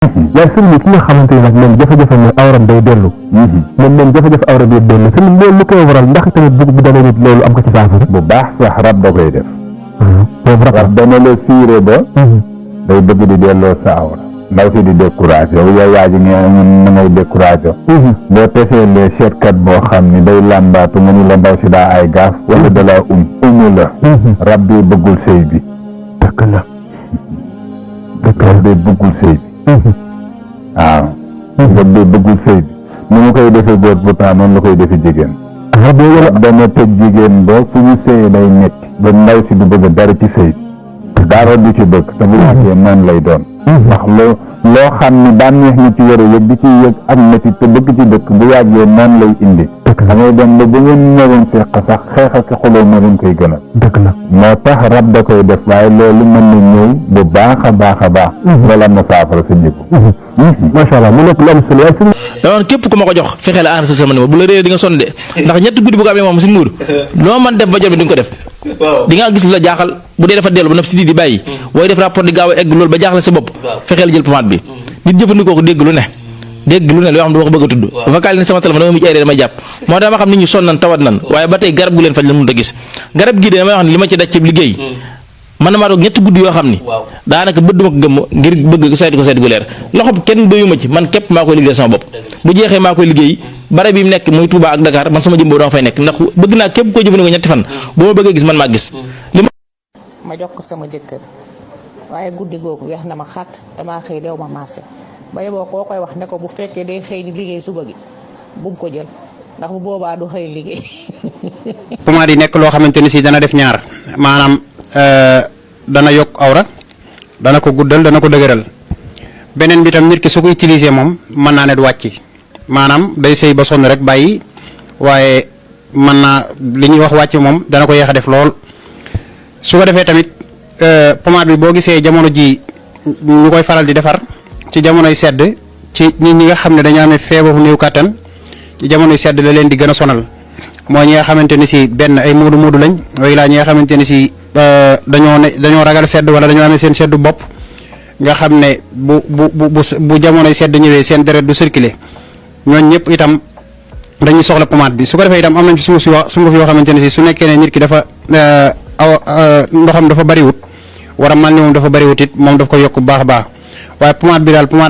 waaye sëriñ bi ki nga xamante ne nag moom jafe-jafe mooy awram day dellu. moom jafe-jafe awra bi dellu sëriñ loolu lu koy waral ndax tamit bu dalee nit loolu am ko ci saafara. bu baax sax rab da koy def. rab dana la fiire ba. day bëgg di delloo sa awra. ndaw si di découragé yow yaa ji na ngay découragé. boo tesee les seetkat boo xam ni day làmbaatu mu ni la ndaw si daa ay gaaf wala da laa umu la. rab bi bëggul sëy bi. dëgg la. rab bi bëggul sëy bi. waaw. rab bi bëggul sëy bi. ni mu koy defee góor pourtant noonu la koy defee jigéen. rab dana tëj jigéen ba fu ñu sëyee day metti ba ndaw si du bëgg dara ci sëy bi. dara du ci bëgg te bu yàggee noonu lay doon. ndax loo xam ni bànneex ni ci war a yëg di ci yëg am na ci te bëgg ci dëkk bu yàggee noonu lay indi. da ngay dem ba bu ngeen ñëwoon seq sax xeex ak xuloo moo leen koy gënal. dëgg la moo tax rab da koy def waaye loolu mën na ñëw bu baax a baax a baax. loolu am na saafara sa njëkk. macha allah mu nekk lu am solo waaye dama képp ku ma ko jox fexeel a enregistré sama numéro bu la réeré di nga sonn de ndax ñetti guddi bu ko amee moom suñu muur loo man def ba jot bi di nga ko def. di nga gis lu la jaaxal bu dee dafa dellu ba naf si di bàyyi. booy def rapport di gaaw a egg loolu ba jaaxle sa bopp. fexeel jël pomade bi. nit jëfandikoo ko dégg lu ne loo xam ne du ma ko bëgg a tudd vocal ni sama téléphone dama mujj ay damay jàpp moo dama xam nit ñi sonn nan tawat nan waaye ba tey garab gu leen faj la mënut a gis garab gii de damay wax ne li ma ci daj ci liggéey man na maa doog ñetti guddi yoo xam ni daanaka bët duma ko gëmm ngir bëgg saytu ko saytu gu leer loxo kenn doyuma ci man képp maa koy liggéey sama bopp bu jeexee maa koy liggéey barab yi mu nekk muy Touba ak Dakar man sama jëm boobu dama fay nekk ndax bëgg naa képp koy jëfandikoo ñetti fan bu ma bëggee gis man maa gis ma jox ko sama jëkkër waaye guddi googu weex na ma xat damaa xëy dew ma marché ba yeboo koo koy wax ne ko bu fekkee day xëy di liggéey suba gi bu ko jël ndax bu boobaa du xëy liggéey. pomade yi nekk loo xamante ni si dana def ñaar maanaam dana yokk awra dana ko guddal dana ko dëgëral beneen bi tam nit ki su ko utiliser moom mën naa ne du wàcc maanaam day sëy ba sonn rek bàyyi waaye mën naa li ñuy wax wàcc moom dana ko yéex a def lool su ko defee tamit pomade bi boo gisee jamono ji ñu koy faral di defar ci jamonoy sedd ci nit ñi nga xam ne dañoo amee feebaru néew kàttan ci jamonoy sedd la leen di gën a sonal mooy ñi nga xamante ni si benn ay moodu lañ waaye laa ñi nga xamante ni si dañoo ragal sedd wala dañoo amee seen seddu bopp nga xam ne bu jamonoy sedd ñëwee seen deret du circuler ñooñ ñëpp itam dañuy soxla pomade bi su ko defee itam am nañ ci sunguf yoo xamante ne si su nekkee ne nit ki dafa ndoxam dafa bariwut war a mal ni moom dafa bariwut it moom daf ko yokk bu baax a baax waaye pomade bi daal pomade